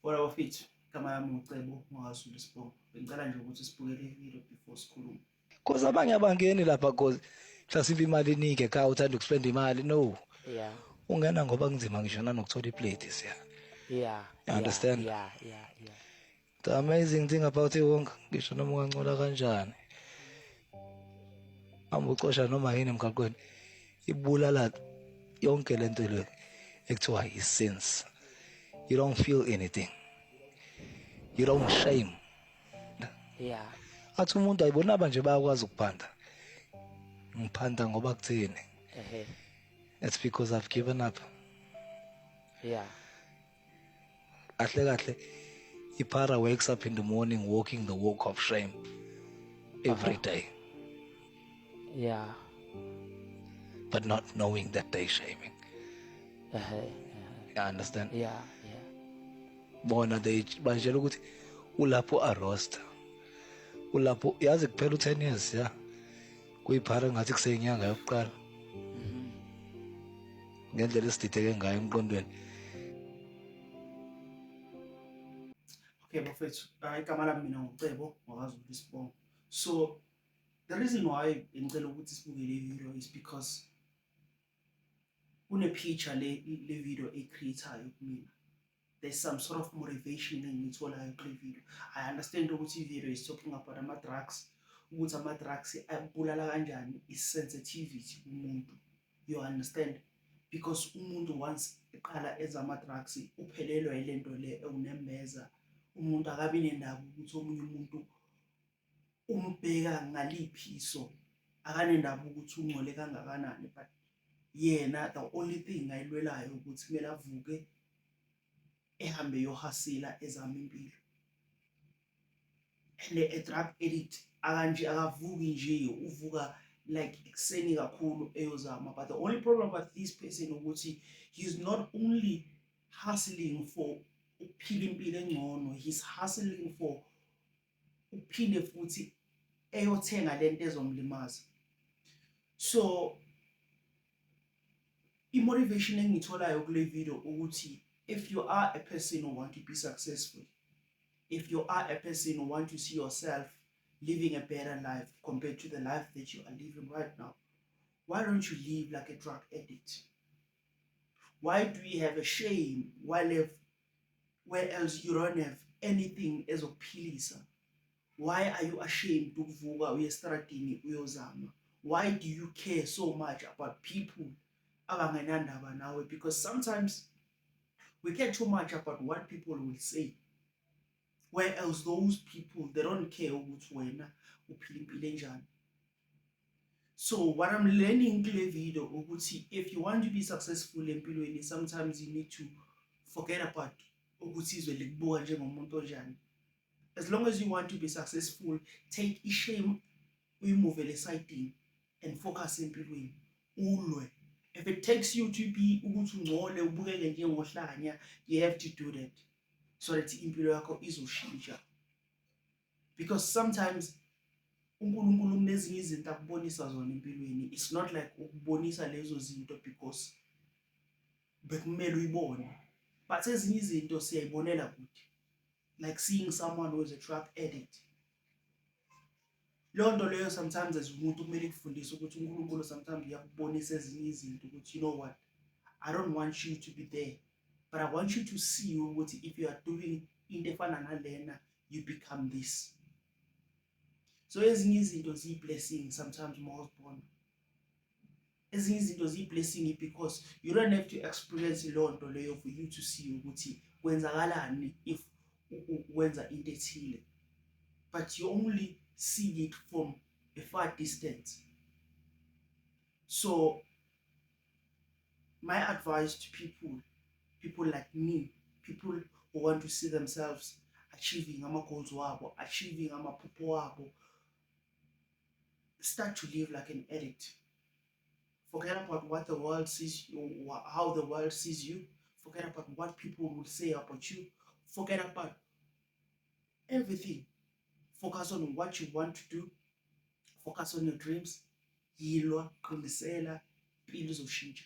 Hola bafethu, igama lami uCebo ngwaZulu isibongo. Bengicela nje ukuthi sibukele i-video before sikhulume. Cause abanye abangeni lapha, cause mhlasimpe imali iningi ekhaya, uthanda ukuspenda imali, no. Ungena ngoba kunzima ngisho nanokuthola iplate siya. You understand? Yeah. The amazing thing about iwonga, ngisho noma ungancola kanjani, hamba ucosha noma yini emgaqweni, ibulala yonke lento le ekuthiwa i-sense. You don't feel anything, you don't shame. Athi umuntu ayibonaba nje, bayakwazi ukuphanda, ngiphanda ngoba kuthini? It's because I've given up. Kahle kahle, iphara wakes up in the morning walking the walk of shame every day, but not knowing that they shaming. You understand? Yeah. Bona they banjela ukuthi ulapho arosta, ulapho yazi kuphela u10 years ya kuyiphara, ngathi kuseyinyanga yokuqala ngendlela esidideke ngayo emqondweni. Okay bafethu, igama lami mina nguCebo ngwaZulu isibongo. So the reason why bengicela ukuthi sibukele i-video is because kune-picture le video eyi-create-ayo kumina. There's some sort of motivation engiyitholayo kule video. I understand ukuthi i-video is talking about ama-drugs, ukuthi ama-drugs abulala kanjani i-sensitivity kumuntu. You understand? Because umuntu once eqala enza ama-drugs uphelelwa yile nto le ewunembeza. Umuntu akabi nendaba ukuthi omunye umuntu umbheka ngaliphi iso, akanendaba ukuthi ungcole kangakanani, but yena the only thing ayilwelayo ukuthi kumele avuke ehambe eyohasila, ezama impilo. And a drug addict akanje akavuki nje, uvuka like ekuseni kakhulu eyozama. But the only problem about this person ukuthi he's not only hustling for ukuphila impilo engcono, he's hustling for ukuphinde futhi eyothenga lento ezomlimaza. So i-motivation engiyitholayo kule video ukuthi if you are a person who want to be successful, if you are a person who want to see yourself living a better life compared to the life that you are living right now, why don't you live like a drug addict? Why do you have a shame while if where else you don't have anything ezokuphilisa? Why are you ashamed ukuvuka uye estradini uyozama? Why do you care so much about people abangenandaba nawe? Because sometimes we care too much about what people will say, where else those people, they don't care ukuthi wena uphila impilo enjani. So what I'm learning kule video ukuthi if you want to be successful empilweni, sometimes you need to forget about ukuthi izwe likubuka njengomuntu onjani. As long as you want to be successful, take ishame, uyimuvele esayidini and focus empilweni, ulwe. If it takes you to be ukuthi ungcole, ubukeke njengohlanya, you have to do that so that impilo yakho izoshintsha, because sometimes uNkulunkulu kunezinye izinto akubonisa zona empilweni. It's not like ukubonisa lezo zinto because bekumele uyibone, but ezinye izinto siyayibonela kude, like seeing someone who is a drug addict. Leyo nto leyo sometimes as umuntu kumele ikufundise ukuthi uNkulunkulu sometimes uyakubonisa ezinye izinto ukuthi, you know what, I don't want you to be there, but I want you to see ukuthi if you are doing into efana nalena, you become this. So ezinye izinto ziyi-blessing sometimes uma uzibona. Ezinye izinto ziyi-blessing because you don't have to experience leyo nto leyo for you to see ukuthi kwenzakalani if wenza into ethile, but you only see it from a far distance. So my advice to people, people like me, people who want to see themselves achieving ama-goals wabo, achieving amaphupho wabo, start to live like an addict. Forget about what the world sees you, how the world sees you. Forget about what people will say about you. Forget about everything. Focus on what you want to do. Focus on your dreams. Yilwa, qinisela, impilo izoshintsha.